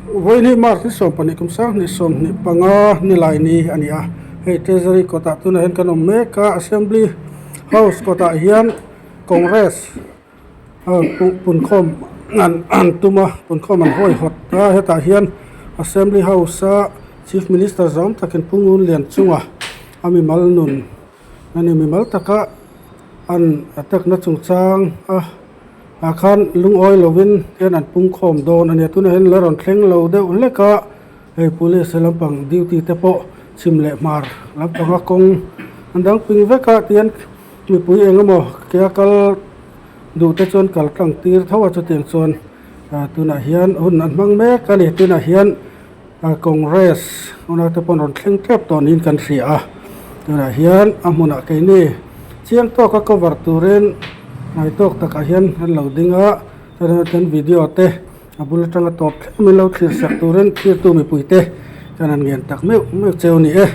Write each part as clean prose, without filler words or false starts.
Vawiin March ni 12 kum 2025 nilai ni a ni a, hei Treasury kawtah tunah hian kan awm mek a, Assembly House kawtah hian Congress punkhawm an tum a, punkhawm an huaihawt a, hetah hian Assembly House a Chief Minister zawng takin Pu Ngunlian chunga a mimal nun a ni mimal taka an attack na chungchang a ah khan lungawi lovin hian an pung khawm dawn a nia tunah hian la rawn thleng lo deuh hlek a hei police lampang duty te pawh chhim leh hmar lampanga kawng an dang ping vek a tihian mipui eng emaw ke a kal duh te chuan kal tlang tir tho a chutiang chuan ah tunah hian hun an hmang mek a ni tunah hian. Congress unaute pawh an rawn thleng tep tawh niin kan hria a, tunah hian a hmunah keini chiang tawka cover turin hnai tawk takah hian an lo ding a, chuan kan video te a bul atanga tawp thleng min lo thlir sak turin thirtu mipui te kan han ngen tak meuh meuh cheu a ni e.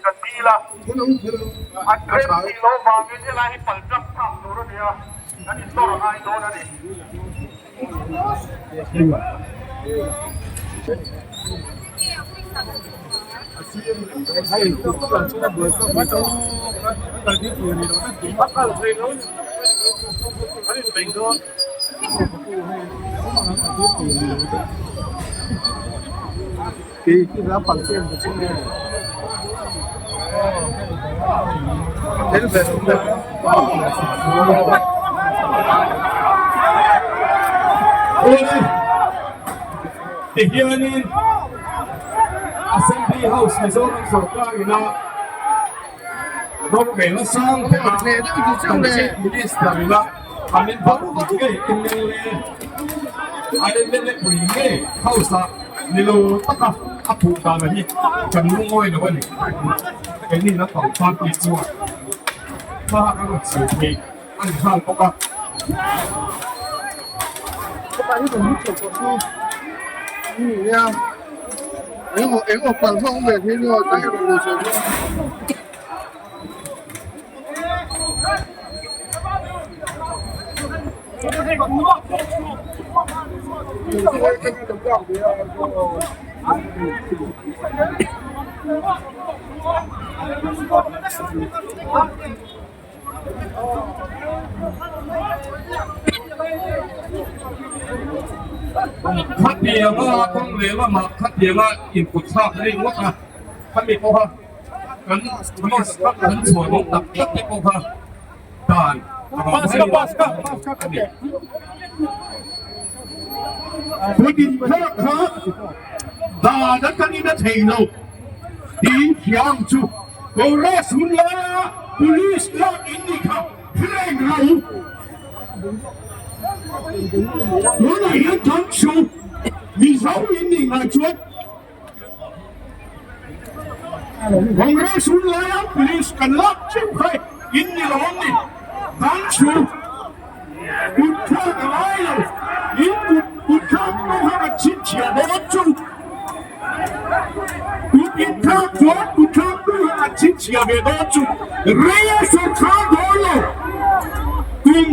Kan dil a, an rem tih loh vangin helai hi pal tlang thlak tur a ni a, kan innawr a ngai dawn a ni. Tihianin Assembly House Mizoram sorkar ina rorelna sang bera kan Chief Minister ina a min bang ngei MLA a MLA pui ngei House ah ni lo taka a puh dan a hi kan lungawi lo a ni. Keini naupang party chuan hma a rawn chho theih a ni nghal bawk a. Khatianga kawng leh lamah khatianga input thlak rei ngawt a, khami pawha kan police kan chhuah dawn tak tak te pawh kha dan a ni. Putin thlak kha dan a tangin a thei lo. Tiin thiam chu Congress hun laia Police lak in nih kha hreng lo. Tunah hian thang chu Mizo in nih ngai chuan Congress hun laia Police kan lak cheu kha in ni lo ang ni. Thang chu kut thlak a ngai lo. In kut kut thlak pawh kha kan chhinchhiah dawn chu. Kut inthlak chuan kut thlak tu hian an chhinchhiah ve dawn chu rei a sawrkhar dawn lo. Kum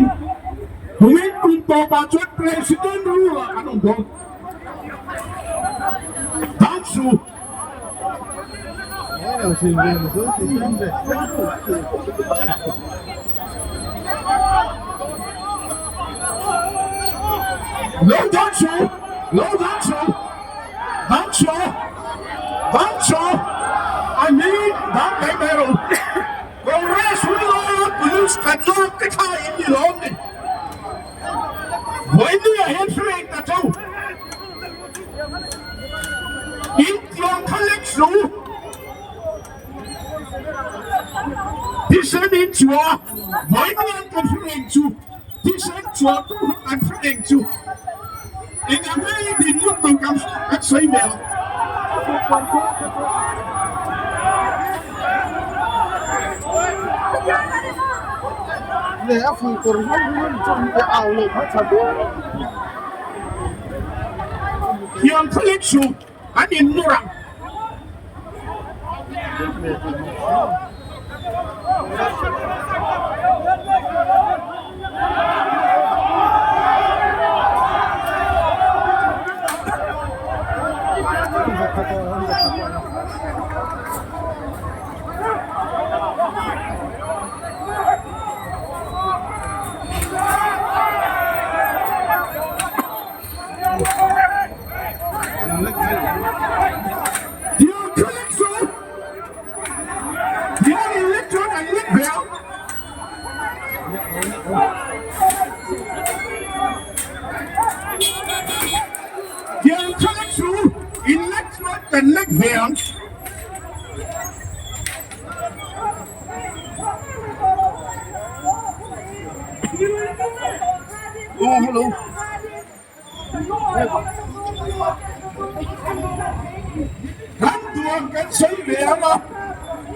humin kum tawpah chuan President rule ah kan awm dawn. Tang su. Lo tang su, lo tang su. Dang chaw, dang chaw, a ni dang mai mai rawh u. Congress hun laia police kan lak te kha in ni lawm ni. Vawinia hian hre reng ta chau. In tiang kha lek su. Thisen in chua, vawinia kan hre reng chu. Thisen chua tu kha kan hre reng chu. Eng ang nge din lut tur kan kan sawi ve ang. Thiam khalek chu an innur ang. Kan duang kan sawi ve ang a,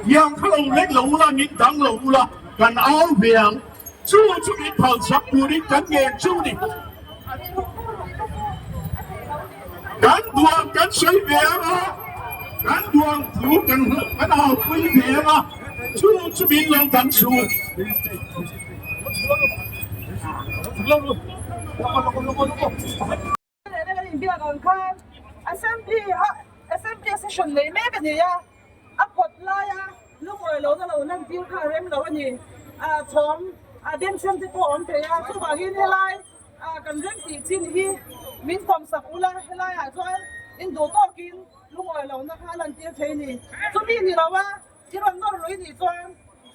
tiang kha lo lek lo ula, min dang lo ula, kan au ve ang. Chu chu min phal chak turin kan ngen chu ni. Kan duang kan sawi ve ang a, kan duang thu kan kan au pui ve ang a, chu chu min lo dang su. Assembly session nei mek a ni a, a kawt laia lungawi lohna lo lantir kha a rem lo a ni. Chhawm a denchhen te pawh a awm thei a, chuvangin helai kan rem tih chin hi min pawmsak ula, helaiah chuan induh tawkin lungawi lohna kha a lantir thei a ni. Chumi ni lo a. I rawn nawr lui nih chuan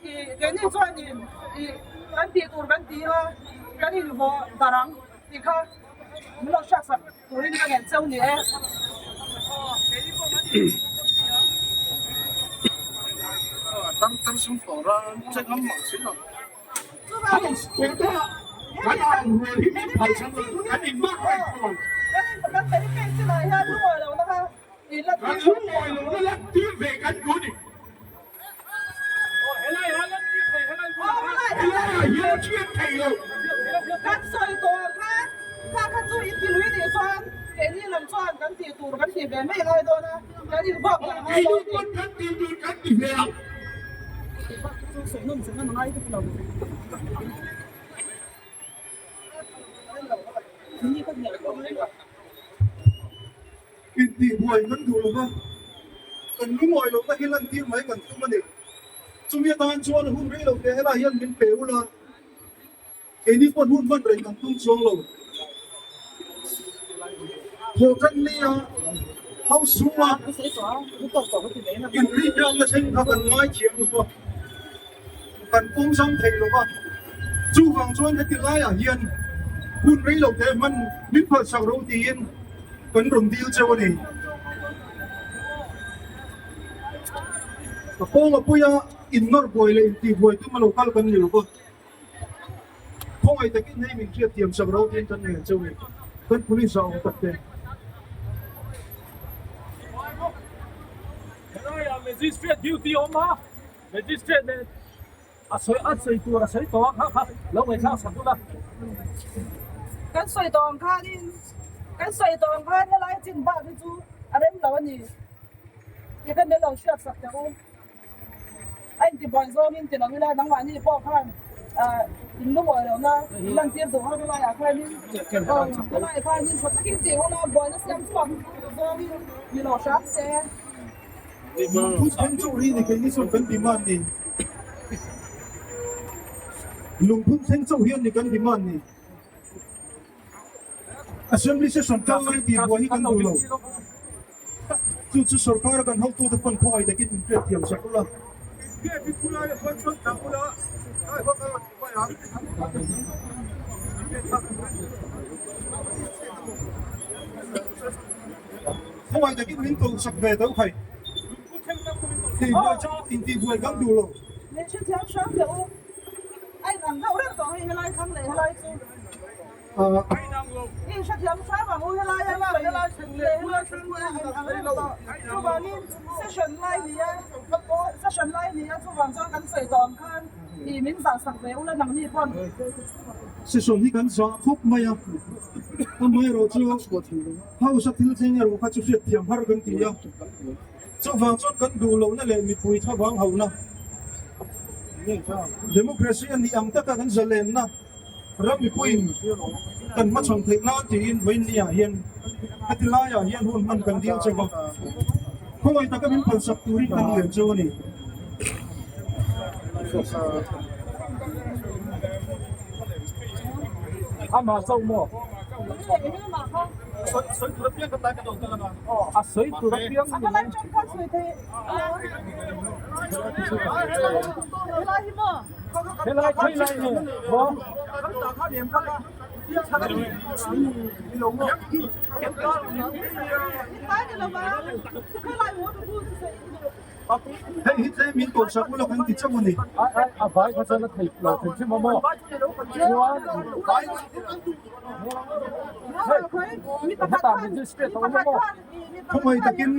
i keini chuanin i kan tih tur kan ti a, kan invaw darh ang tih kha min lo hriatsak turin ka ngen cheu ni e. Kan barricade chinah hian lungawi lohna kha Kan lungawi lohna lan tir ve kan duh ni. Helaiah hian thiat thei lo. Kan sawi tawh ang khan kha kha chu in ti lui nih chuan keini lam chuan kan tih tur kan tih ve mai ngai dawn a, kan invuak ve ngai dawn ni. Keini pawn kan tih tur kan ti ve ang. Intihbuai kan duh lo va, kan lungawi lohna hi lantir mai kan tum a ni. Chumi atan chuan hun rei lo te helai hian min pe ula, keini pawn hun hman reng kan tum chuang lo. Thawhtan nia hausunga inrihbiakna thleng kha kan ngaithiam lo va, kan pawmzam thei lo va, chuvang chuan heti laiah hian hun rei lo te hman min phalsak ro tiin, Kan rawn dil cheu a ni. A pawnga puia innawr buai leh intihbuai tum a lo kal kan ni lo va. Khawngaih takin hei min hriat thiam sak ro tiin kan ngen cheu ni. Kan police a awm tak te. Helaiah Magistrate duty a awm a, Magistrate nen a sawi a sawi tur a sawi tawh a kha kha lo ngaihthlak sak ula. Kan sawi tawh ang khanin kan sawi tawh ang khan helai chin bak hi chu a rem lo a ni tih kha min lo hriat sak teh u. A intibuai zawngin ti lo ila nangmahni pawh khan in lungawi lohna in lantir duh a helaiah khanin helaiah khanin tha takin tih ula buaina siam chhuak zawngin ni lo hram se. Lungphun thleng chauh hi ni keini chuan kan demand ni. Lungphun thleng chauh hian ni kan demand ni. Assembly session kal lai tih buai hi kan duh lo. Chu chu sorkar a kan hotute pawn khawngaih takin min hriat thiam sak ula. Khawngaih takin min ko sak ve tho khai. Tihbuai chu intihbuai kan duh lo. Min hrethiam hram teh u. A inang deuh reng tawh hei helai thlang leh helai chu. I hrethiam hram ang u helai a helai leh helai chu a inang reng tawh. Chuvangin session lai nia session lai nia chuvang chuan kan sawi tawh ang khan i min zah sak ve ula nangni pawn. Session hi kan zah khawp mai a, amaherawh chu House a thil thleng erawh kha chu hriatthiam har kan ti a, chuvang chuan kan duh lohna leh mipui thlavang hauhna Democracy a nih ang taka kan zalenna ram mipuiin kan hmachhawn theih nan tiin vawiinniah hian heti laiah hian hun hman kan dil chauh a, khawngaih taka min phalsak turin kan ngen chauh a ni. Amah chauh maw? A sawi tur apiang ni mai. Helai khawi lai nge maw? Hei hi tlem min tawn sak ula kan ti chauh a ni. A vai kha chuan a thei lo thei thim a maw? Chuan hetah magistrate a awm a maw? Khawngaih takin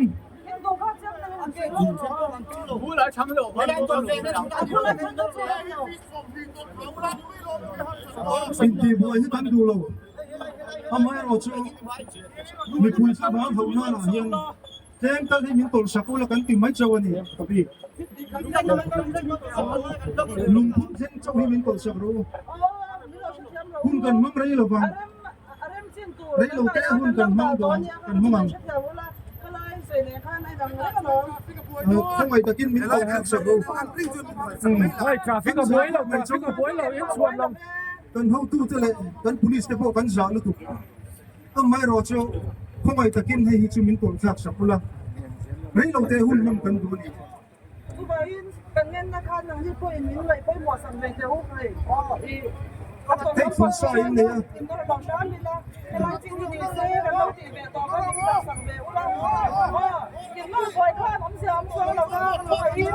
Intihbuai hi kan duh lo. Amaherawhchu mipui thlavang hauh nanah hian Tlem tal hi min tawlh sak ula kan ti mai chauh a ni ka pi. Lungphun thleng chauh hi min tawlh sak rawh u. Hun kan hmang rei lo vang. Rei lo te hun kan hmang dawn kan hmang ang. Khawngaih takin min tawlh thlak sak rawh u. Kan hotute leh kan police te pawh kan zah lutuk. Amaherawhchu khawngaih takin hei hi chu min tawlh thlak sak ula, rei lo te hun hman kan duh a ni. Chuvangin kan ngenna khan nangni pawhin min ngaih pawimawh sak ve teh u hei i a tawlh Hei lam phun sa in nei a. In nawr lo hram ila helai chin hi ni se kan lo tih ve tawh khan min dah sak ve ula aw in nawr buai khan awmzia awm chuang lo kha khawngaih in.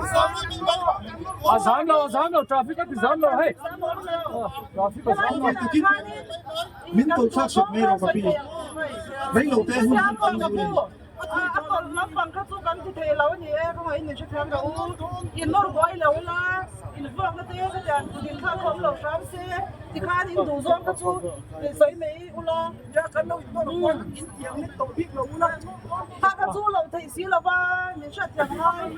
A zam lo a zam lo traffic a ti zam lo hei traffic a zam lo. Khawngaih takin Min tawlh thlak sak mai rawh ka pi. Rei lo te hun hun kan duh a ni. A tawlh lampang kha chu kan ti thei lo a ni e, khawngaih in hrethiam rawh u. In nawr buai lo ila, in vuakna te hetiang kut in thlak khawm lo hram se, tikhan in duh zawng kha chu sawi mai ula. Kha kha chu lo theih si lo va, min hriatthiam ngai.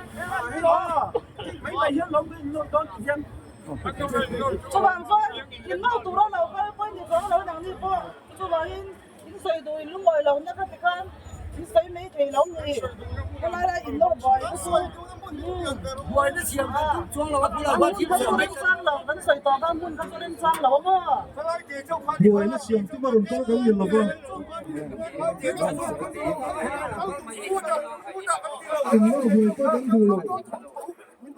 Chuvang chuan in lo tur a lo kal pawh ni chuang lo nang ni pawh chuvangin in sawi duh in lungawi lo na kha ti khan in sawi mai thei lo ni helai lai in lo buai kha chu buaina siam kan tum chuang lo a bulah hmun kha chu remchang lo kan sawi tawh kha hmun kha chu remchang lo a maw Buaina siam tum a rawn kal kan ni lo va. In lo buai pawh kan duh lo.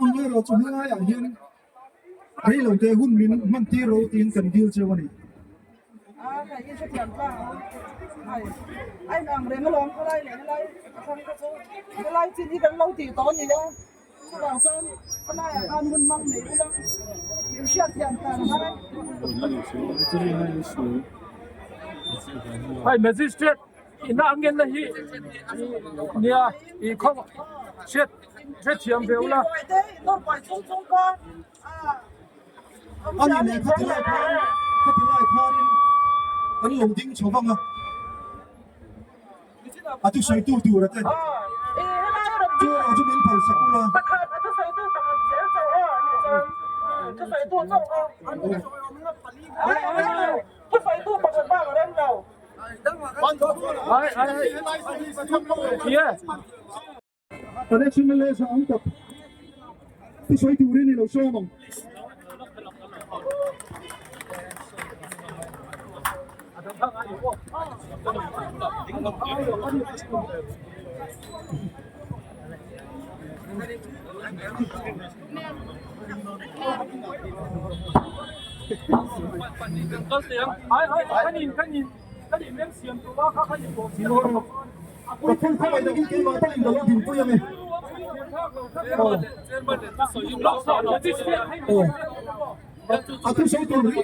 Amaherawhchu helaiah hian rei lo te hun min hman tir ro tiin kan dil cheu a ni. Chuvang chuan khawlaiah khan hun hmang nei ula in hriatthiam tan a ngai. Hei magistrate ina a ngenna hi nia i khaw hriat hrethiam ve ula. Ani leh khati lai khan khati lai khanin kan lo ding chho vang a, a thusawitu tur a te chu erawh chu min phal sak ula. Kan MLA sa ang tak thusawi turin i lo sawm ang. Ka phun khawngaih takin keimah takin ka lo dinpui ang e. Aw. Aw. A thusawi tur hi.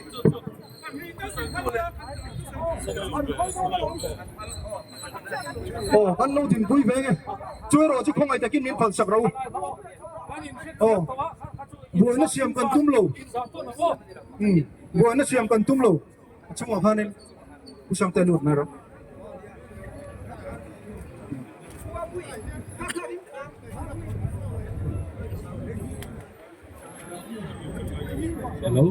Aw, kan lo dinpui ve nge. Chu erawh chu khawngaih takin min phalsak ro. Aw. Buaina siam kan tum lo. Umm, buaina siam kan tum lo. A chungah khanin Pu Sangte lut mai rawh. Hello.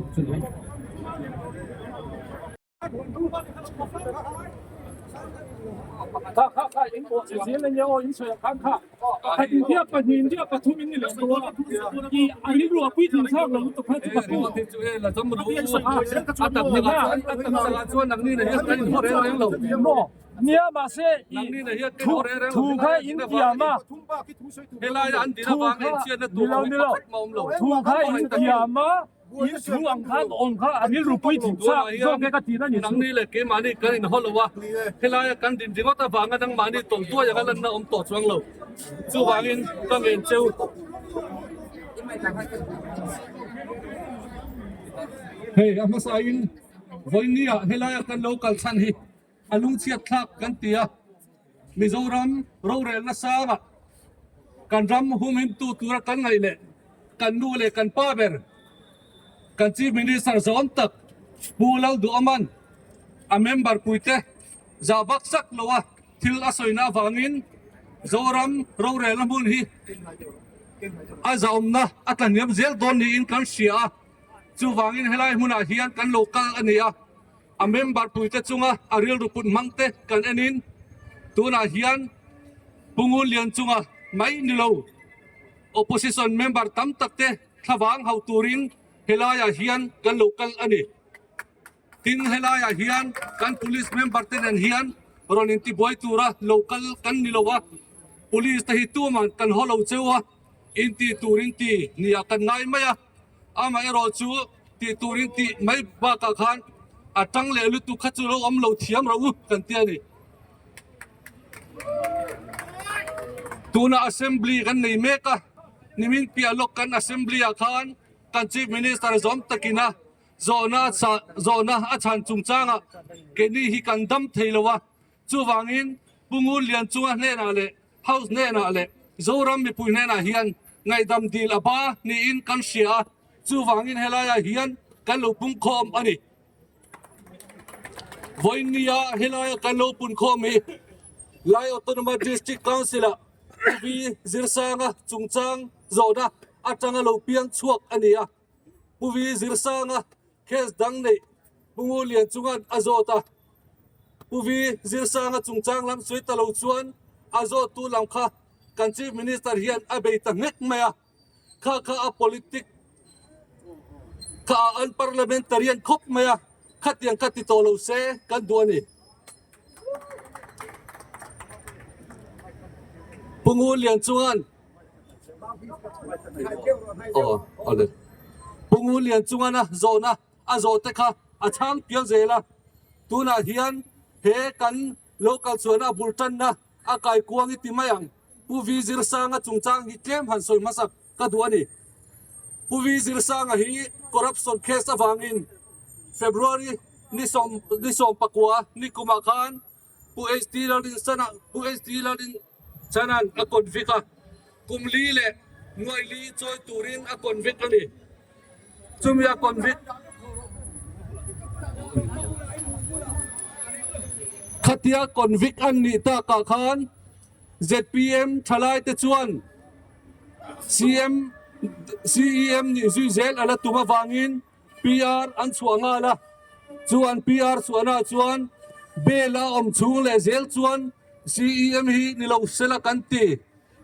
Kha kha kha in pawh che zel ania aw in sawi ang khan kha khat india pahnih india pathum in ni leh dawn a i a rilru a puitling thlak lo lutuk kha chu ka pu nia mahse i thu thu kha in tiam a thu kha nilo nilo thu kha in tiam a In thu ang khan awm kha a rilru puitling chak zawk e ka tih na ni chu. Nangni leh keimahni kan inhaw lo a, helaia kan din ringawt avanga nangmahni tawlhtuai anga lanna awm tawh chuang lo. Chuvangin ka ngen cheu. Hei a hmasain vawinia helaia kan lo kal chhan hi a lungchhiat thlak kan ti a, Mizoram rorelna sangah kan ram humhimtu tura kan ngaih leh kan nu leh kan pa ber kan Chief Minister zawm tak Pu Lalduhawman a member puite zah vak sak loa thil a sawina avangin Zoram rorelna hmun hi a zahawmna a tlahniam zel dawn niin kan hria a, chuvangin helai hmunah hian kan lo kal a ni a. A member puite chunga a rilru put hmang te kan enin tunah hian Pu Ngunlian chunga mai ni lo opposition member tam tak te thlavang hauh turin helaiah hian kan lo kal a ni. Tin, helaiah hian kan police member te nen hian rawn intibuai tura lo kal kan ni lo a, police te hi tuman kan haw lo cheu a, inti tur inti nia kan ngai mai a. Amaherawh chu tih turin tih mai bakah khan a tang leh lutuk kha chu lo awm lo thiam ro u kan ti a ni. Tuna Assembly kan nei mek a, nimin piah lawk kan Assembly ah khan kan Chief Minister zawm takin a zawhna zawhna a chhan chungchangah keini hi kan dam thei lo a, chuvangin Pu Ngunlian chunga hnenah leh House hnenah leh Zoram mipui hnenah hian ngaihdam dil a ba niin kan hria a, chuvangin helaiah hian kan lo pungkhawm a ni. Vawinia helaia kan lo punkhawm hi Lai Autonomous District Council-ah Pu Zirsanga chungchang zawhna atanga lo piang chhuak a ni a, Pu Zirsanga case dang neih Pu Ngulian chungan a zawt a, Pu Vi Zirsanga chungchang lam sawi ta lo chuan a zawttu lam kha kan Chief Minister hian a bei ta nghek mai a, kha kha a politic kha a unparliamentarian khawp mai a, khatiang kha ti tawh lo se kan duh a ni. Pu Ngulian chuan Aw awle Pu Ngulian chuan a zawhna a zawh te kha a chhang pial zel a, tunah hian he kan local chuan a bul tanna a kai kuang i ti mai ang. Pu Vi Zirsanga chungchang hi tlem han sawi hmasak. ka duh a ni. Pu V Zirsanga hi corruption case avangin February ni sawm ni 19 ni kumah khan Pu HT Lalrinsana Pu HT Lalrinchana'n a convict a, kum li leh nuai li chawi turin a convict a ni. Chumi a convict khatia convict an nih takah khan zpm thalaite chuan CM CEM nih zui zel a la tum avangin PR an chhuah nghal a, chu an PR chhuahnaah chuan bail a awm chhung leh zel chuan CEM hi ni lo sela kan ti.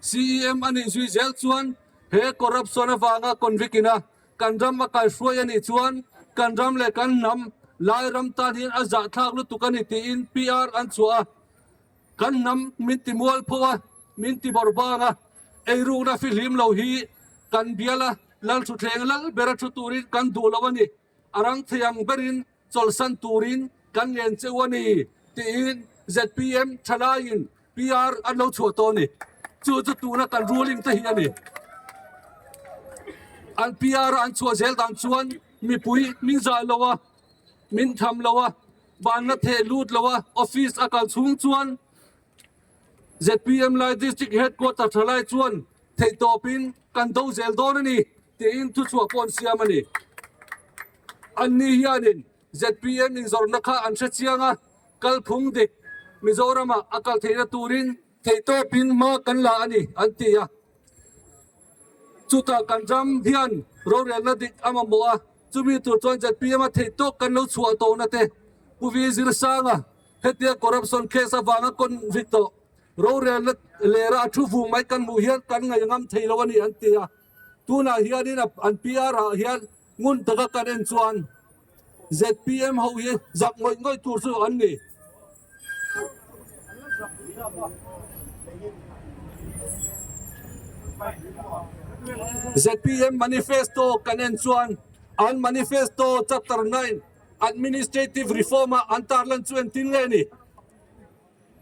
CEM a nih zui zel chuan he corruption avanga convict ina kan ram a kaihruai a nih chuan kan ram leh kan hnam lai ram tan hian a zahthlak lutuk a ni tiin PR an chhuah a. Kan hnam min ti mual pho a, min ti bawrh bang a, eirukna fihlim lo hi kan bial a, Lalthuthleng lal bera thu turin kan duh lo a ni, a rang thei ang berin chawlhsan turin kan ngen che u a ni, tiin zpm thalaiin PR an lo chhuah tawh a ni. Chu chu tuna kan ruling te hi a ni. An PR a an chhuah zel dan chuan mipui min zah lo a, min tham lo a, banna theh lut lo a, office a kal chhung chuan zpm Lai District Headquarter thalai chuan theihtawpin kan do zel dawn a ni tiin thuchhuah pawh an siam a ni. Anni hianin zpm inzawrhna kha an hre chiang a, kalphung dik Mizoramah a kal theihna turin theihtawpin hma kan la a ni an ti a. Chutah kan ram hian rorelna dik a mamawh a, chumi tur chuan zpm a theihtawk kan lo chhuah tawhna te Pu V Zirsanga hetia corruption case avanga convict tawh Rorelna lera a thu vung mai kan hmuh hian kan ngaih ngam thei lo a ni an ti a. Tunah hianin an PR ah hian ngun taka kan en chuan zpm ho hi zak ngawih ngawih tur chu an ni. Zpm manifesto kan en chuan an manifesto chapter 9 administrative reform ah an tarlan chu engtin nge ni?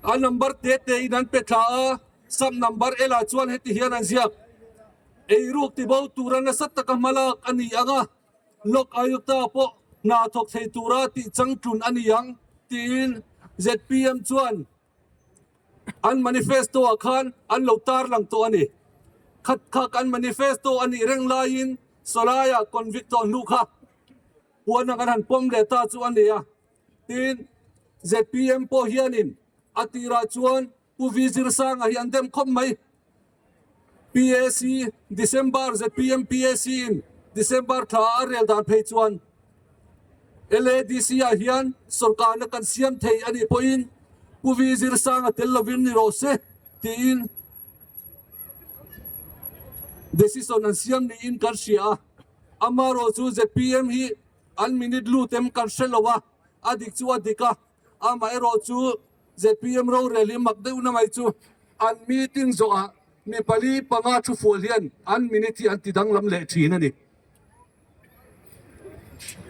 A number te te in an pe thla a, sub number elah chuan heti hian an ziak, Eiruk tibo tura nasa taka hmalak a ni ang a, Lok Ayukta pawh hna thawk thei tura tih changtlun a ni ang, tiin zpm chuan an manifesto ah khan an lo tarlang tawh a ni. Khat khak an manifesto a nih reng laiin Sawlaiah convict tawh hnu kha puan ang an han pawm leh ta chu a ni a. Tin, zpm pawh hianin a tirah chuan Pu V Zirsanga hi an dem khawp mai. PAC December zpm PAC in December thla a rel dan phei chuan LADC ah hian sawrkarna kan siam thei a nih pawhin Pu V Zirsanga tel lovin ni rawh se tiin decision an siam niin kan hria a. Amaherawhchu zpm hi An minute lut em kan hre lo a, a dik chu a dik a, amaherawh chu zpm rorel hi mak deuh na mai chu an meeting zawhah mi pali panga thu fual hian an minute hi an ti danglam leh thin a ni.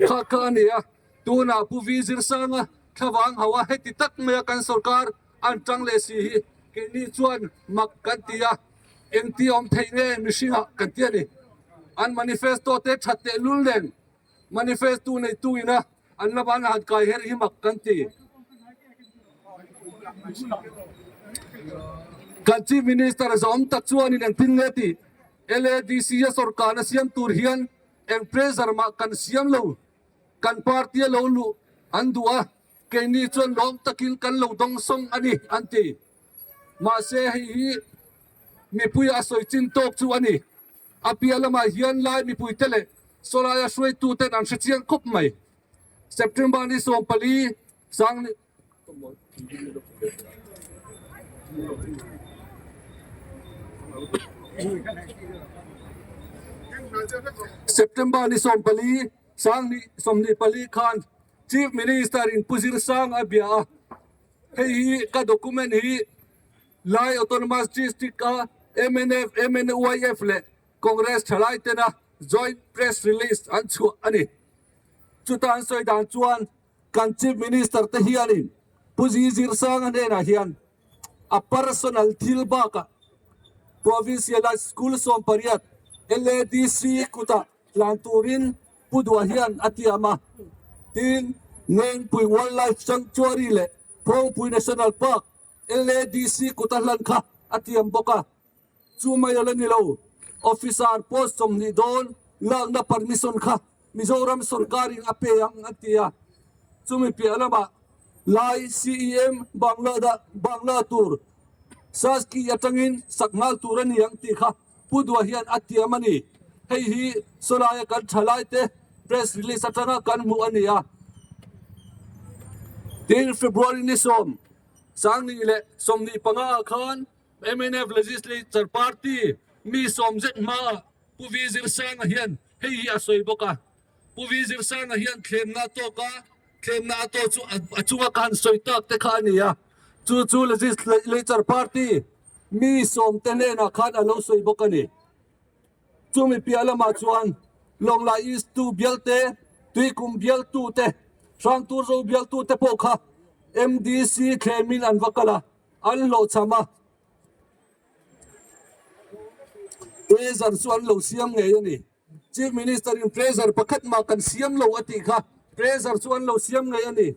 Kha kha a ni a, tunah Pu V Zirsanga thlavang ho a heti tak maia kan sorkar an tang leh si hi keini chuan mak kan ti a, engti awm theih nge mihringah kan ti a ni. An manifesto te that tehlul nen Manifesto neitu ina an lama an han kai her hi mak kan ti. Kan Chief Minister zawm tak chuanin engtin nge tih LADC a sawrkarna siam tur hian eng pressure mah kan siam lo, kan party a lo luh an duh a, keini chuan lawm takin kan lo dawngsawng a ni an ti. Mahse hei hi mipui a sawi chin tawk chu a ni. A piah lamah hian lai mipuite leh sawlaia hruaituten an hre chiang khawp mai. September ni 14 sang September ni 14 sang ni 24 khan Chief Minister in Pu Zirsang a bia a, hei hi ka document hi Lai Autonomous District a mnf, MNYF leh Congress thalai tena joint press release an chhuah a ni. Chuta an sawi dan chuan kan Chief Minister te hianin Pu Zi Zirsanga hnenah hian a personal thil bakah provincial a school 18. LADC kutah tlan turin Pu Dua hian a tiam a. Tin, Ngengpui Wildlife Sanctuary leh Phawngpui National Park LADC kuta hlan kha a tiam bawk a. Chu mai a la ni lo, Officer post 20 dawn lakna permission kha Mizoram sorkarin a pe ang an ti a. Chumi piah lamah Lai CEM Bangla dah Bangla tur Saski atangin sak nghal tur a ni ang tih kha Pu Dua hian a tiam a ni. Hei hi sawlaia kan thalaite press release atanga kan hmuh a ni a. Tin, February ni sawm, 2025 ah khan mnf Legislature Party mi sawm zet hmaah Pu V Zirsanga hian hei hi a sawi bawk a. Pu V Zirsanga hian thlemna a tawk a, thlemna a tawh chu a chunga ka han sawi tak te kha a ni a. Chu chu Legislature Party mi sawm te hnenah khan a lo sawi bawk a ni. Chumi piah lamah chuan Lawngla East tu bialte, Tuikum bialtu te, Hrangturzo bialtu te pawh kha MDC thlemin an va kal a, an hlawhchham a. Pressure chu an lo siam ngei a ni. Chief Minister in pressure pakhat mah kan siam lo a tih kha pressure chu an lo siam ngei a ni.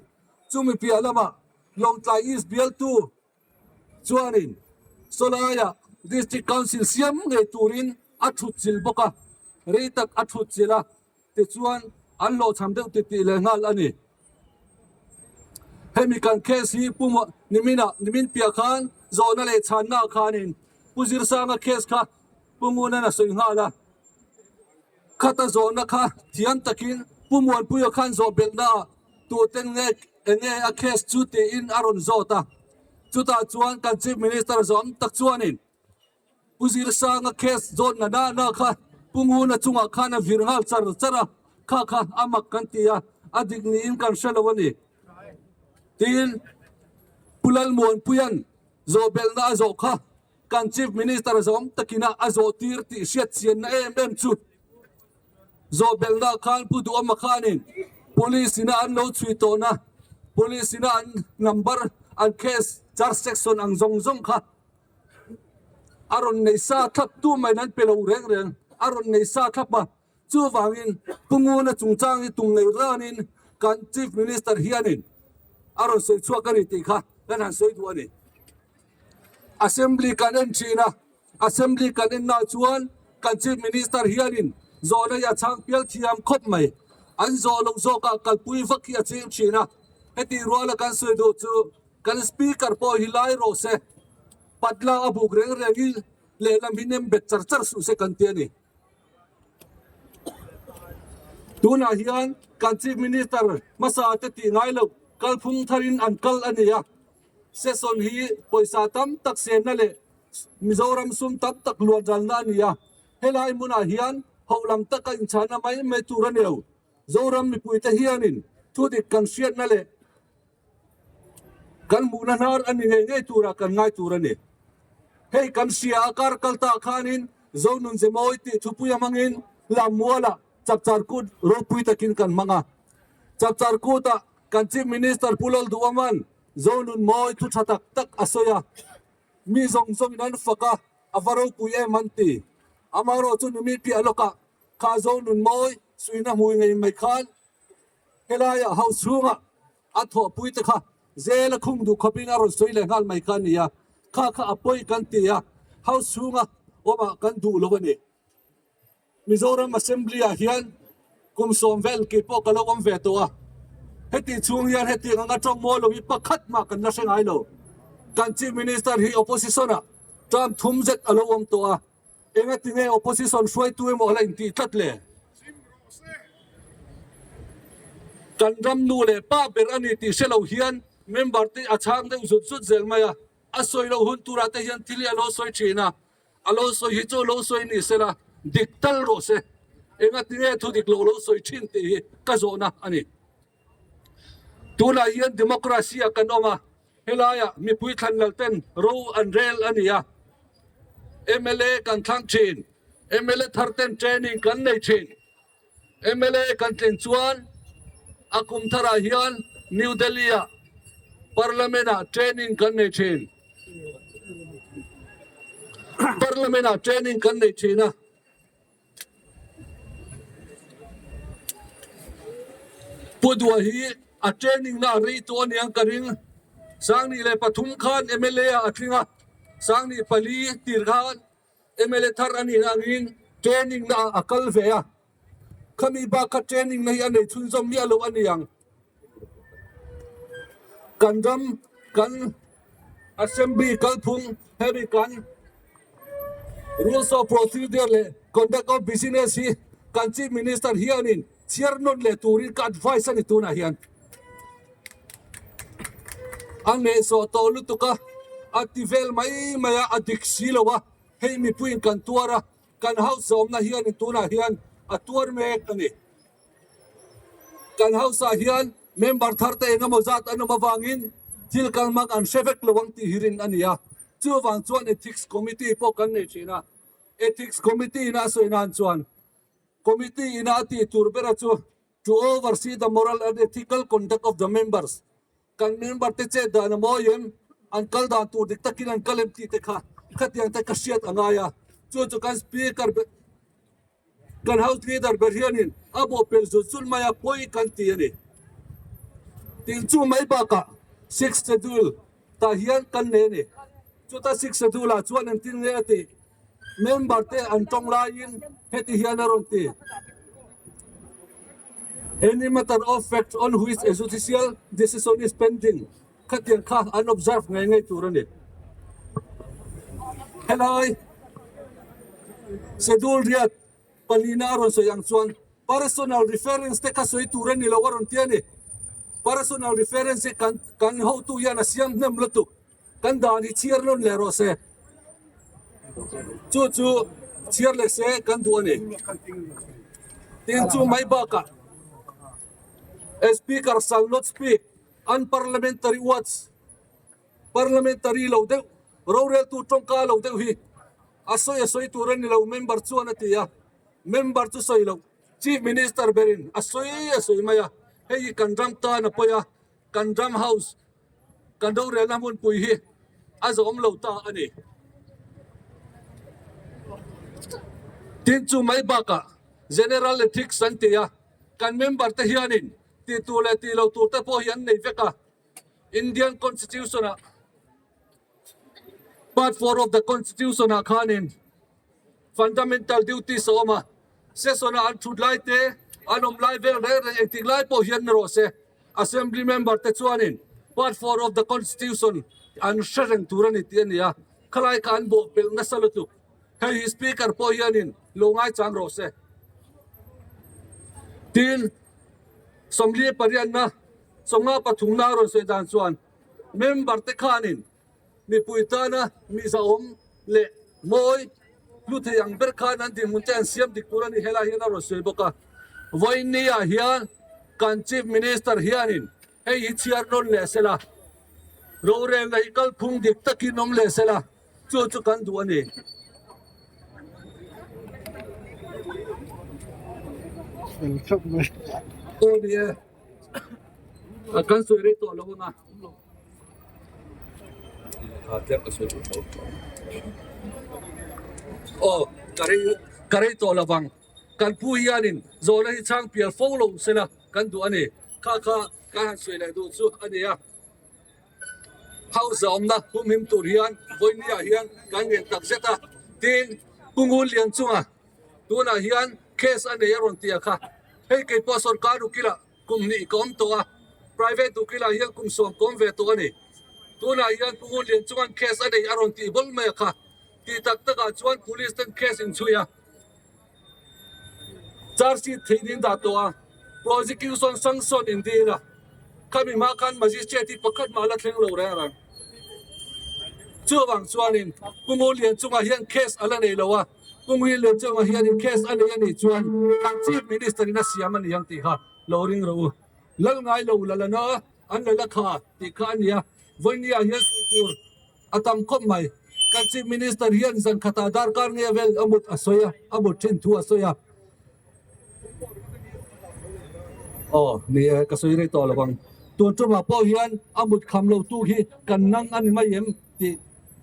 Chumi piah lamah Lawngtlai East bialtu chuanin sawlaiah District Council siam ngei turin a thut chilh bawk a, rei tak a thut chilh a. Tichuan, an hlawhchham deuh titih leh nghal a ni. Hemi kan case hi Pu Niminah, nimin piah khan zawhna leh chhanna khanin Pu Zirsanga case kha Pu Ngunan a sawi nghal a. Khata zawhna kha thiam takin Pu Muanpuia khan zawh belhnaah tuten nge enge a case chu tiin a rawn zawt a. Chutah chuan kan Chief Minister zawm tak chuanin Pu Zirsanga case zawn na na na kha Pu Nguna chungah khan a vir nghal char char a, kha kha a mak kan ti a, a dik niin kan hre lo a ni. Tiin Pu Lalmuanpuia'n zawhbelhna a zawh kha kan Chief Minister zawm takin a a zawh tir tih hriat chianna em em chu zawhbelhna khan Pu Duhawma khanin Police ina an lo chhui tawhna Police ina an number an case charge section ang zawng zawng kha A rawn nei sa thlap tu mai nan pe lo reng reng a rawn nei sa thlap a, chuvangin Pu Nguna chungchang hi tum nei ranin kan Chief Minister hianin a rawn sawi chhuak a ni tih kha kan han sawi duh a ni. Assembly kan en thin a, Assembly kan en nah chuan kan Chief Minister hianin zawhna hi a chhang pial thiam khawp mai, an zawh loh zawkah kalpui vak hi a ching thin a, heti ruala kan sawi duh chu Kan speaker pawh hi lai rawh se, patla a buk reng reng hi lehlam hi nem bet char char suh se kan ti a ni. Tunah hian kan Chief Minister hmasa te tih ngai loh kalphung tharin an kal a ni a, session hi pawisa tam tak senna leh Mizoram sum tam tak luanralna a ni a, helai hmunah hian hohlam taka inchhahna mai mai tur a ni lo. Zoram mipuite hianin thudik kan hriatna leh Kan hmuhna hnar a ni ngei ngei turah kan ngai tur a ni. Hei kan hria a kar kal tah khanin Zonun Zemawi tih thupui a hmangin Lammualah Chapchar Kut ropui takin kan hmang a. Chapchar Kutah kan Chief Minister Pu Lalduhawman Zonun Mawi thu tha tak tak a sawi a. Mi zawng zawngin an fak a, a va ropui em an ti. Amaherawhchu numi piah lawkah kha Zonun Mawi suihna hmui ngei mai khan Helaiah house chhunga a thawhpui te kha zel a khung duh khawpin a rawn sawi leh nghal mai kha a ni a, kha kha a pawi kan ti a, house chhunga awmah kan duh lo a ni. Mizoram Assembly ah hian kum sawm vel kei pawh ka lo awm ve tawh a, heti chhung hian hetiang anga tawng mawi lo hi pakhat mah kan la hre ngai lo. Kan Chief Minister hi opposition ah term thum zet a lo awm tawh a, Engati nge opposition hruaitu emaw a la intih tlat le? Kan ram nu leh pa ber a ni tih hre lo hian member te a chhang deuh zut zut zel mai a, a sawi loh hun turah te hian thil hi a lo sawi thin a, a lo sawi hi chu lo sawi ni sela dik tal rawh se. Engati nge thu dik lo lo sawi thin tih hi ka zawhna a ni. Tunah hian democracy ah kan awm a, Helaiah mipui thlan lal ten ro an rel a ni a, mla kan thlang thin, mla thar ten training kan nei thin. Mla kan tlin chuan a kum tharah hian New Delhi-ah Parliament-ah training kan nei thin. Parliament-ah training kan nei thin a. Pu Dua hi a training na a rei tawh aniang ka ring. 2003 khan mla ah a tling a, 2004 tir khan mla thar a nih angin training na ah a kal ve a. Khami bak kha training na hi a nei chhunzawm miah lo a ni ang. Kan ram kan assembly kalphung hemi kan rules of procedure leh conduct of business hi kan chief minister hianin chhiar nawn leh turin ka advice a ni tunah hian. A ngeihsawh tawh lutuk a, a ti vel mai mai a, a dik si lo a, hei mipuiin kan tuar a. Kan hausa awmna hianin tunah hian a tuar mek a ni. Kan hausa hian member thar te engemaw zat an awm avangin thil kalhmang an hre vek lo ang tih hi rin a ni a. Chuvang chuan Ethics Committee pawh kan nei thin a. Ethics Committee ina a sawi nan chuan Committee ina a tih tur bera chu to oversee the moral and ethical conduct of the members Kan member te chet dan a mawi em? An kal dan tur dik takin an kal em tih te kha khatiang te ka hriat a ngai a. Chu chu kan speaker ber, kan house leader ber hianin a bawhpelh zut zut mai a, pawi kan ti a ni. Tin chu mai bakah sixth schedule tah hian kan nei a ni. Chuta sixth schedule ah chuan engtin nge a tih? Member te an tawng laiin heti hian a rawn ti, Any matter of fact on which a judicial decision is pending, khatiang kha an observe ngei ngei tur a ni. Helai schedule riat palina a rawn sawi ang chuan personal reference te kha sawi tur a ni lo a rawn ti a ni. Personal reference hi kan hotu hian a siam hnem lutuk. Kan dan hi chhiar nawn leh rawh se. Chu chu chhiar leh se kan duh a ni. Tin chu mai bakah A speaker shall not speak unparliamentary words, parliamentary lo deuh, roreltu tawngka lo deuh hi a sawi a sawi tur a ni lo member chuan a ti a. Member chu sawi loh Chief Minister berin a sawi a sawi mai a. Hei hi kan ram tan a pawi a, kan ram house Kan rorelna hmunpui hi a zawm lo ta a ni. Tin chu mai bakah General Ethics an ti a, kan member te hianin tih tur leh tih lo tur te pawh hi an nei vek a. Indian Constitution ah Part 4 of the Constitution ah khanin Fundamental duties a awm a, session a an thut lai te, an awm lai vel reng reng engtik lai pawh hian ni rawh se. Assembly member te chuanin Part 4 of the Constitution an hre reng tur a ni tih a ni a, khalai kha an bawhpelh nasa lutuk. Hei hi Speaker pawh hianin lo ngaichang rawh se. Tin, 48 na 53 na a rawn sawi dan chuan member te khanin Mipui tana mi zahawm leh mawi hlu thei ang ber khan an dinhmun te an siam dik tur a ni helai hian a rawn sawi bawk a. Vawinia hian kan Chief Minister hianin hei hi chhiar nawn leh sela, rorelna hi kalphung dik takin awm leh sela chu chu kan duh a ni. Aw ni e, kan sawi rei tawh lo ang a. Aw ka rei ka rei tawh lo vang kan pu hianin zawhna hi chhang pial fo lo sela kan duh a ni kha kha kan han sawi leh duh chu a ni a hausa awmna humhim tur hian vawinia hian kan ngen tak zet a tin Pu Ngunlianchunga tunah hian case a nei a rawn ti a kha hei keipawh sorkar ukila Kum hnih ka awm tawh a, private ukilah hian kum 10 ka awm ve tawh a ni. Tunah hian Pu Ngunlian chuan case a nei a rawn tih bawlh mai a kha. Tih tak takah chuan police ten case in chhui a, charge sheet theih nin dah tawh a, prosecution sanction in dil a, khami hma khan magistrate hi pakhat mah la thleng lo reng reng. Chuvang chuanin Pu Ngunlian chungah hian case a la nei lo a, Pu Ngunlian chungah hianin case a nei a nih chuan kan Chief Minister in a siam a ni ang tih kha lo ring rawh u. Lal ngai lo la lana an la la kha tih kha a ni a, vawinia hian sawi tur a tam khawp mai. Kan Chief Minister hian zan khatah darkar nge vel a mut a sawi a, a mut thin thu a sawi a. Aw ni e, ka sawi rei tawh lo ang. Tun tumah pawh hian a mut kham lo tu hi kan nang a ni mai em tih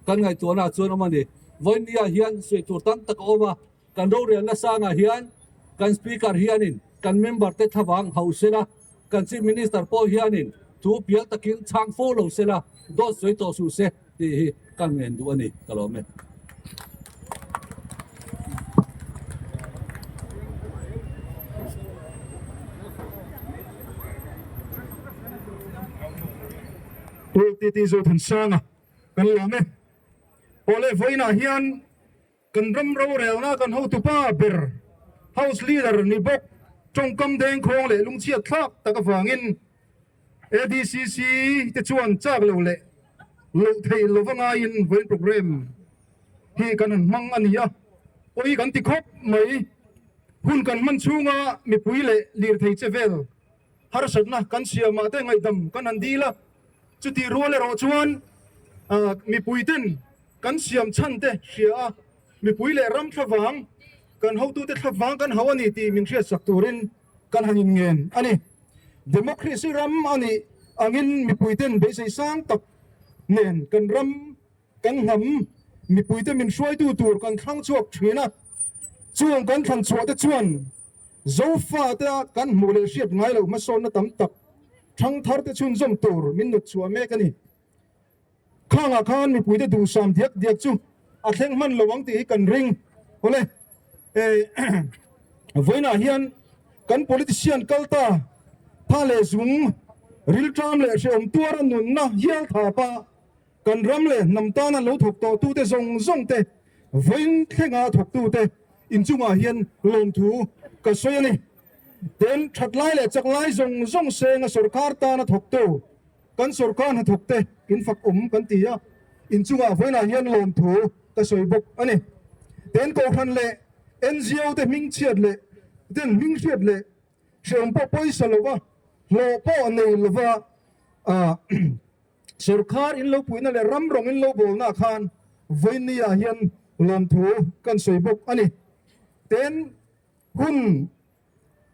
kan ngaihtuahna chuan awm a ni. Vawinia hian sawi tur tam tak a awm a, kan rorelna sangah hian kan Speaker hianin kan member te thlavang hauh sela. Kan Chief Minister pawh hianin thu pial takin chhang fo lo se la, dawt sawi tawh suh se tih hi ka ngen duh a ni, ka lawm e. Pu TT Zothansanga kan lawm e. Awle vawiinah hian Kan ram rorelna kan hotupa ber House Leader ni bawk tawngkam dengkhawng leh lungchhiat thlak tak avangin ADCC te chuan chak lo leh loh theih lova ngaiin vawiin programme hi kan han hmang a ni a, pawi kan ti khawp mai. Hun kan hman chhunga mipui leh lirthei che vel harsatna kan siamah te ngaihdam kan han dil a, chutih rual erawh chuan mipui ten Kan siam chhan te hria a, mipui leh ram thlavang, kan hotute thlavang kan hau a ni tih min hriatsak turin kan han inngen a ni. Democracy ram a nih angin mipuiten beisei sang tak nen kan ram, kan hnam, mipuite min hruaitu tur kan thlang chhuak thin a, chung kan thlan chhuah te chuan Zofa-te a kan hmuh leh hriat ngai loh hmasawnna tam tak thangthar te chhunzawm tur min nut chhuah mek a ni. Khangah khan mipuite duhsam diak diak chu a thleng hman lo ang tih hi kan ring. Awle, vawiinah hian kan politician kal ta tha leh zung, rilṭam leh hrehawm tuara nunna hial thapa kan ram leh hnam tana lo thawk tawhtute zawng zawng te, vawiin thlenga thawktute inchungah hian lawmthu ka sawi a ni. Tin, ṭhatlai leh chaklai zawng zawng senga sorkar tana thawktu, Kan sorkar hnathawk te in fak awm kan ti a, inchungah vawiinah hian lawmthu ka sawi bawk a ni. Ten Kohhran leh NGO te hmingchhiat leh ten hminghriat leh hrehawm pawh pawisa lova hlawh pawh nei lova sorkar in lo puihna leh ram rawng in lo bawlnaah khan vawiinniah hian lawmthu kan sawi bawk a ni. Ten hun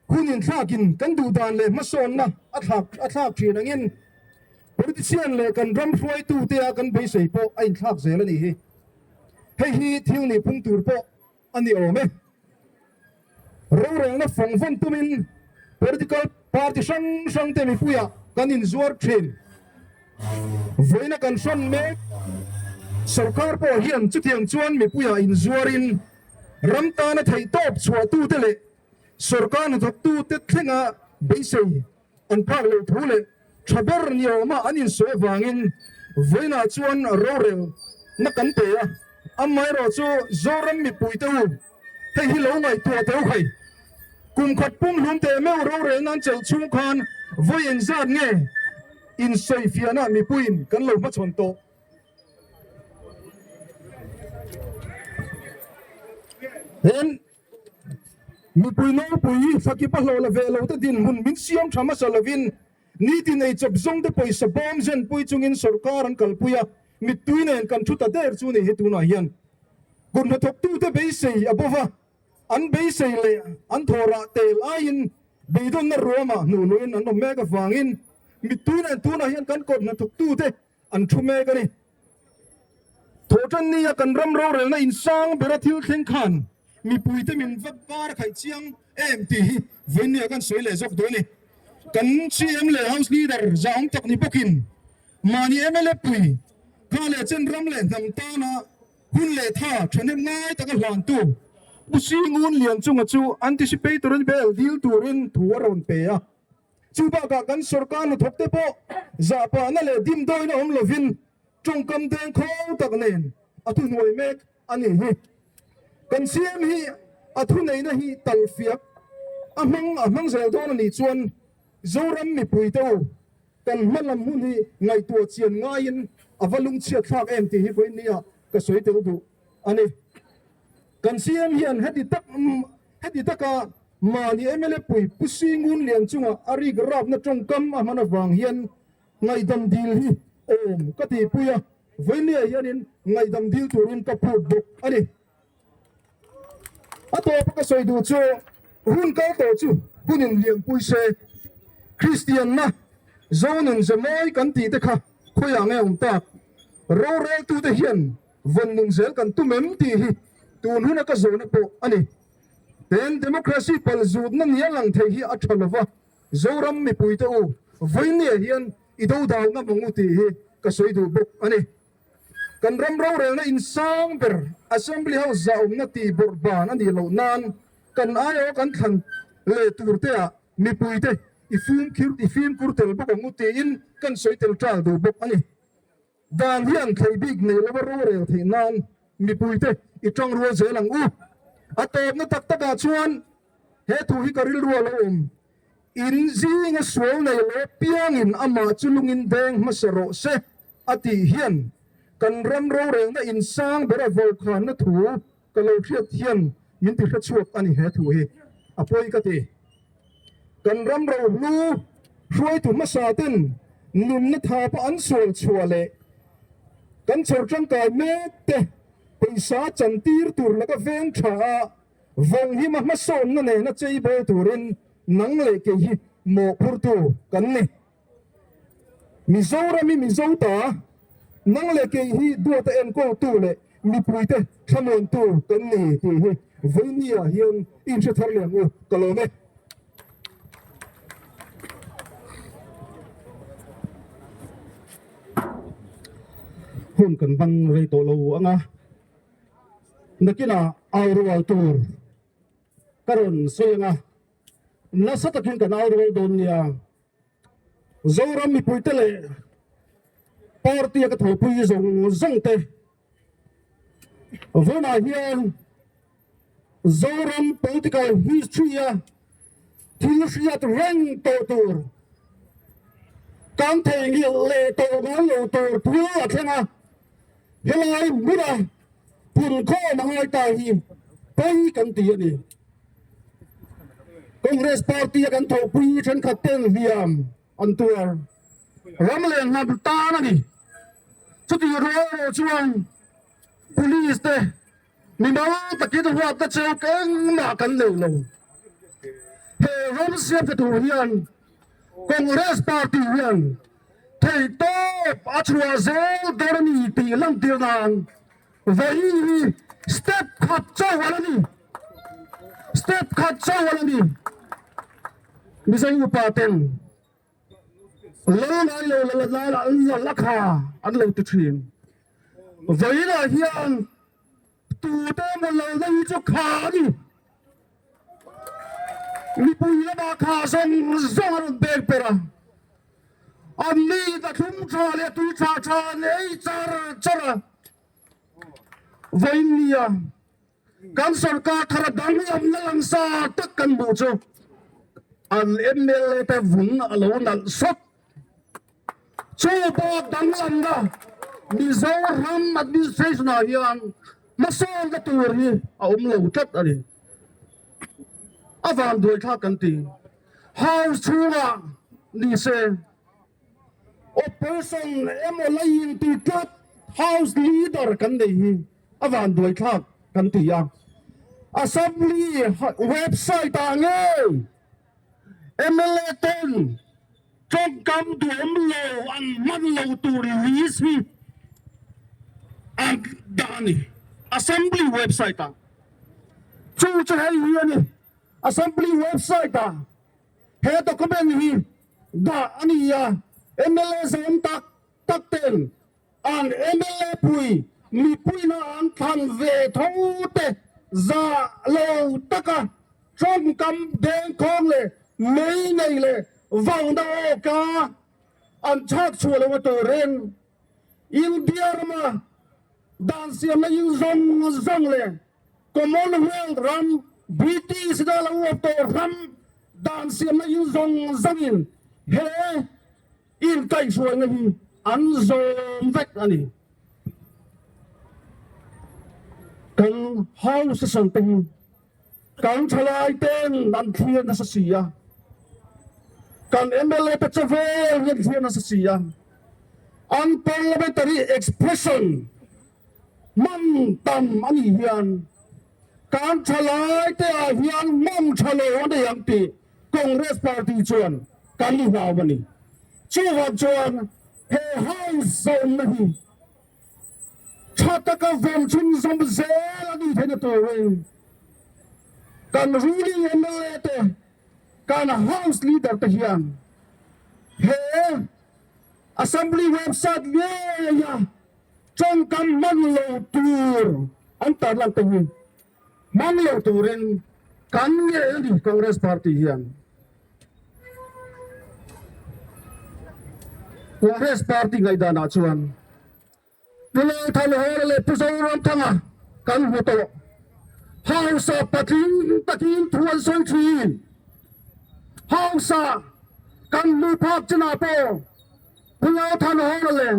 Hun inthlakin kan duh dan leh hmasawnna a thlak a thlak thin angin politician leh kan ram hruaitute a kan beisei pawh a inthlak zel a nih hi. Hei hi thil nih phung tur pawh a ni awm e. Rorelna fawng vawn tumin political party hrang hrangte mipuiah kan inzuar thin. Vawiina kan hrawn mek sorkar pawh hian chutiang chuan mipuiah inzuarin ram tana theihtawp chhuahtute leh Sorkar hnathawktute thlenga beisei an phak loh thu leh tha ber ni awma an insawi avangin vawiinah chuan rorelna kan pe a, amaherawh chu Zoram mipuite u hei hi lo ngaihtuah teh u khai. Kum khat pumhlum teh meuh rorelna an chelh chhung khan vawi engzat nge insawifiahna mipuiin kan lo hmachhawn tawh? Hen Mipui nawlpui Thlakipa hlawh la ve lo te dinhmun min siam tha hmasa lovin nitin eichawp zawng te pawisa bawm zenpui chungin sorkar an kalpui a, mittui nen kan thu ta der chu ni hi tunah hian kut hnathawktute beisei a bova an beisei leh an thawhrah tel aiin beidawnna ruamah hnuhluin an awm mek avangin mittui nen tunah hian kan kut hnathawktute an thu mek a ni. Thawhtanni a kan ram rorelna insang bera thil thleng khan mipuite min va bar khaih chiang em tih hi vawiinni ah kan sawi leh zawk duh a ni. Kan CM leh House Leader zahawm tak ni bawkin mahni mla pui kha leh chen ram leh hnam tana hun leh tha thahnem ngai taka hlantu Pu Singun Lianchunga chu anticipatory bail dil turin thu a rawn pe a. Chu bakah kan sorkar hnathawk te pawh zahpahna leh dimdawina awm lovin tawngkam dengkhawng tak nen a thuhnuai mek a nih hi. Kan CM hi a thuneihna hi talfiak a hmang a hmang zel dawn a nih chuan Zoram mipuite u kan hma lam hun hi ngaihtuah chian ngaiin a va lungchhiat thlak em tih hi vawiinnia ka sawi tel duh a ni. Kan CM hian heti tak heti taka mahni mla pui Pu Singun Lian chunga a rik rapna tawngkam a hman avang hian ngaihdam dil hi awm ka tihpui a, vawiinniah hianin ngaihdam dil turin ka phut bawk a ni. A tawpa ka sawi duh chu hun kal tawh chu hunin lianpui se, Kristianna Zonun ze mawi kan tih te kha khawiah nge awm tak? Roreltute hian Vawn nun zel kan tum em tih hi tun huna ka zawhna pawh a ni. Ten democracy pal zutna nia lang thei hi a tha lova. Zoram mipuite u, vawinia hian i do dal ngam ang u tih hi ka sawi duh bawk a ni. Kan ram rorelna insang ber Assembly House zahawmna tih bawrh ban a nih loh nan kan aiawh kan thlan leh tur te ah mipuite i fumkhir i fimkhur tel bawk ang u tiin kan sawi tel ṭal duh bawk a ni. Dan hian thlei bik nei lova rorel theih nan mipuite i ṭangrual zel ang u. A tawpna tak takah chuan he thu hi ka rilru a lo awm. In zinga sual nei lo piangin amah chu lungin deng hmasa rawh se a tih hian kan ram rorelna insang bera vawkhanna thu ka lo hriat hian min ti hrechhuak a ni he thu hi a pawi ka ti. Kan ram rohlu hruaitu hmasa ten nunna thapa an sual chhuah leh kan chhawr tangkai mek te pawisa chantir tur laka veng tha a Vawng hi ma hmasawnna nena chei bawl turin nang leh kei hi mawhphurtu kan ni. Mizoram hi Mizo ta, nang leh kei hi duata enkawltu leh mipuite thlamuantu kan ni tih hi vawinia hian i inhre thar leh ang u, ka lawm e. Hun kan hmang rei tawh lo ang a. Nakinah au rual tur ka rawn sawi ang a, nasa takin kan au rual dawn nia. Zoram mipuite leh party a ka thawhpui zawng zawng te vawiinah hian Zoram political history a thil hriat reng tawh tur kan theihnghilh leh tawh ngai lo tur thil a thleng a. Helai hmuna phunkhawm a ngai ta hi pawi kan ti a ni. Congress party a kan thawhpui thenkhat ten hliam an tuar ram leh hnam tan a ni. Chutih rual erawh chuan police te mimal takin huatna cheu engmah kan nei lo. He ram siam tha tur hian Congress party hian Theihtawp a chhuah zel dawn a ni tih lantir nan vawi hi step khat chauh a la ni. Step khat chauh a la ni. Mizo upa ten lal ngai lo lal lal an lal a kha an lo ti thin. Vawiinah hian tute emaw lalna hi chu kha a ni. Mipui lamah kha zawng zawng a rawn pek ber a, an ni a thlum tha leh tui tha tha an ei char char a. Vawiin nia kan sorkar thar a danglamna langsa tak kan hmuh chu an mla te vun a lo nalh sawt. Chu bak danglamna Mizoram administration ah hian hmasawnna tur hi a awm lo tlat a ni. A van duai thlak kan ti. House chhungah ni se opposition emaw la inti tlat house leader kan nei hi a van duai thlak kan ti a. Assembly website ah ngei mla ten Tawngkam duhawm lo an hman lo tur list hi an dah a ni Assembly website ah. Chu chu hei hi a ni Assembly website ah he document hi dah a ni a, mla zawm tak tak ten An mla pui mipuina an thlan ve tho te zah lo taka tawngkam dengkhawng leh mei nei leh vauhna awka an chhak chhuah loh a turin India rama dan siamna in zawng zawng leh Commonwealth ram British ina lo awp tawh ram dan siamna in zawng zawngin he Inkaihhruaina hi an zawm vek a ni. Kan House session te hi kan thalai ten an thlir nasa si a, kan mla te chaw vel hi an thlir nasa si a, an parliamentary expression hman tam a nih hian kan thalai te ah hian hman tha lo a nei ang tih Congress party chuan kan i hlau a ni. Chuvang chuan he House zawmna hi tha taka vawm chhunzawm zel a nih theihna turin kan ruling mla te. Kan House Leader te hian he Assembly website ngeia tawngkam hman lo tur an tarlan te hi hmang lo turin kan nge a ni Congress Party hian. Congress Party ngaihdanah chuan Pu Lalthanhawla leh Pu Zoramthanga kan hmu tawh. Hausa patling takin thu an sawi thin. Hausa kan hmu phak chinah pawh Pu Lalthanhawla leh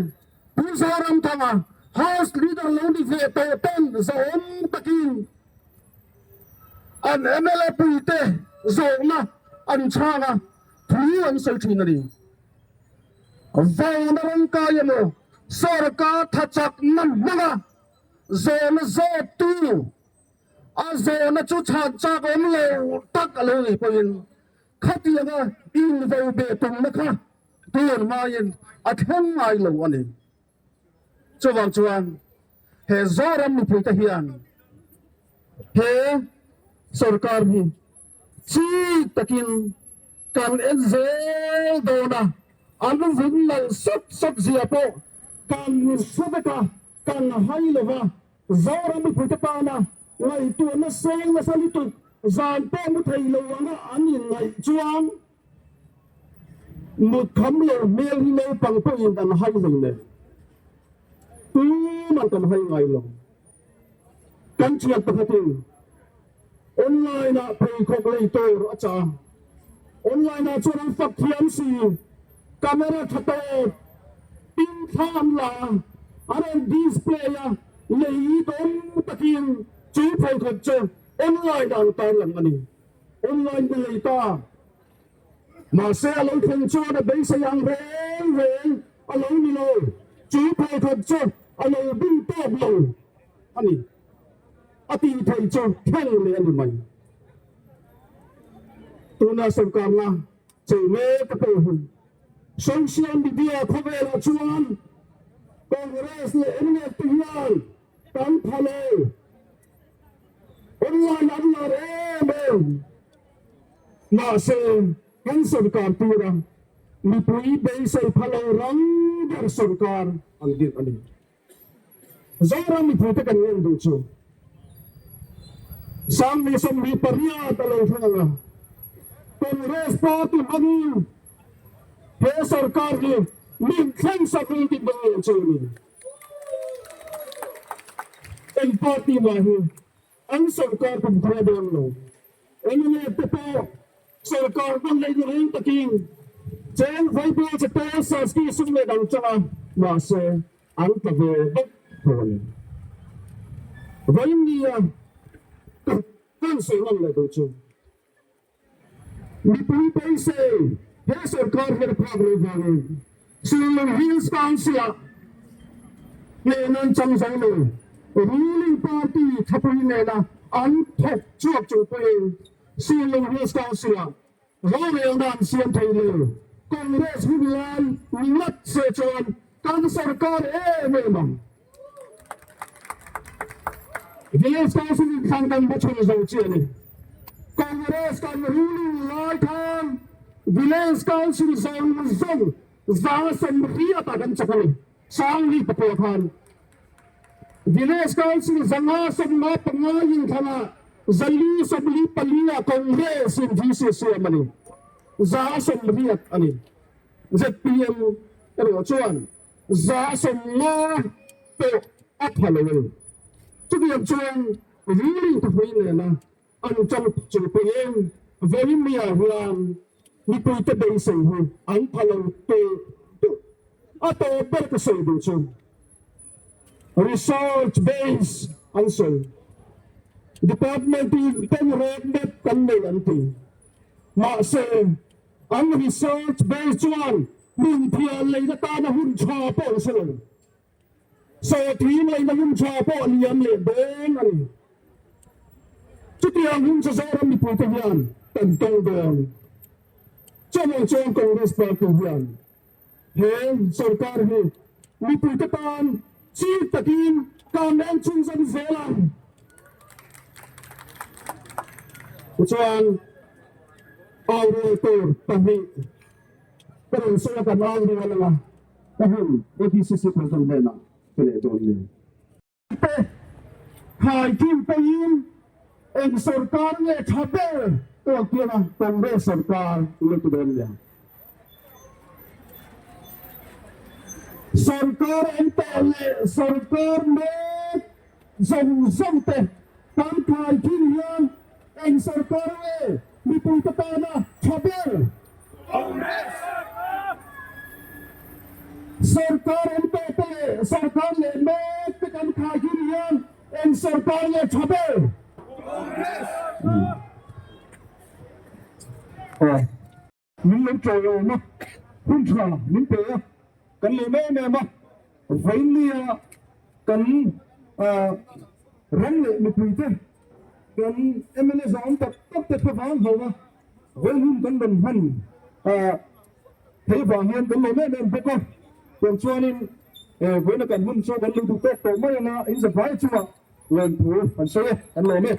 Pu Zoramthanga House Leader lo ni ve tawh ten zahawm takin an mla puite zawhna an chhang a, thu an sawi thin a ni. Vauna rawngkai emaw sorkar tha chakna hmanga zawhna zawttu a zawhna chu chhan chak awm lo tak a lo nih pawhin khatianga invo beh tumna kha tun hmain a thleng ngai lo a ni. Chuvang chuan he Zoram mipuite hian he sorkar hi chik takin kan en zel dawn a, an vun nalh sawt sawt zia pawh kan hre vek a, kan hai lo va, Zoram mipuite tana ngaihtuahna seng nasa lutuk zan pawh mu thei lo anga an inngaih chuan Mut kham lo hmel hi naupang pawhin an hai hlei nen tuman kan hai ngai lo. Kan thian pakhatin online ah pheikhawk lei tur a chah a, online ah chuan an fak thiam si, camera tha tawp pin thla an la a, an rawn display a, lei dawm takin chu pheikhawk chu online ah an tarlang a ni. Online ka lei ta. Mahse a lo thleng chuan a beisei ang reng reng a lo ni lo. Chu pheikhawk chu a lo bing tawp lo a ni. A tih theih chu thleng leh a ni mai. Tuna sorkarna chei mek a pawh hi social media khawvelah chuan Congress leh mnf te hian kan pha lo. Online an lar em em. Mahse, kan sorkar tura mipui beisei pha lo rang ber sorkar an dirh a ni. Zoram mipuite kan ngen duh chu 28 a lo thleng ang a, Congress party hmangin he sorkar hi min thleng sak ring tih dawn lo chu a ni. Eng party mah hi an sorkar kum thar a dawn lo. Mla te pawh sorkar hman leh ni reng takin cheng vaibel che te Saski sum leh dang chang a, mahse an tla ve vek tho a ni. Vawiin-nia ka han sawi ngam leh duh chu. Mipui beisei he sorkar hian a phak lo vangin Shillong Hills Council-ah hnehna an chang zo lo. Ruling party thapui nena an thawk chhuak chung pawhin Shillong Hills Council-ah rorelna an siam thei lo. Congress hun lai ni ngat se chuan kan sorkar em em ang. Village Council inthlan kan va chhun zo chiah a ni. Congress kan ruling lai khan Village Council zawng zawng 180 ah kan chak a ni. Sangli pakua khan Village Council 555 inthlanah 444 ah Congress in VC siam a ni. 180 a ni. Zpm erawh chuan 150 pawh a pha lo a ni. Chutiang chuan ruling thupui nena an chang chung pawhin Vawiinniah hian mipuite beisei hi an pha lo tulh tulh. A tawp ber ka sawi duh chu research base an sawi. Department in ten road map kan nei an ti. Mahse An research base chuan hmun thian leina tana hun tha pawh an hre lo. Sawhthing leina hun tha pawh liam leh dawn a ni. Chutiang hun chu Zoram mipuite hian kan tawng dawn. Chuvang chuan Congress party hian he sorkar hi mipuite tan chik takin kan en chhunzawm zel ang. Tichuan. Au rel tur pahnih ka rawn sawi a kan au rual anga ka hun APCC President hnenah ka leh dawn nia. Te khaikhin pawhin eng sorkar nge tha ber tawk tianga Congress sorkar i lo ti dawn nia. Sorkar awm tawh leh sorkar mek zawng zawng te kan khaikhin hian eng sorkar nge mipuite tana tha ber? Congress! Sorkar awm tawh te leh sorkar leh mek te kan khaikhin hian eng sorkar nge tha ber? Congress! Min lo ṭawlawm a, hun ṭha min pe a, kan lawm em em a, vawiinnia kan ram leh mipuite kan mla zahawm tak tak te thlavang ho a, vawiin hun kan rawn hman theih vang hian kan lawm em em bawk a, tiang chuanin vawiina kan hun chu kan lo duh tawk tawh mai anga in zavai chungah lawmthu kan sawi e, kan lawm e.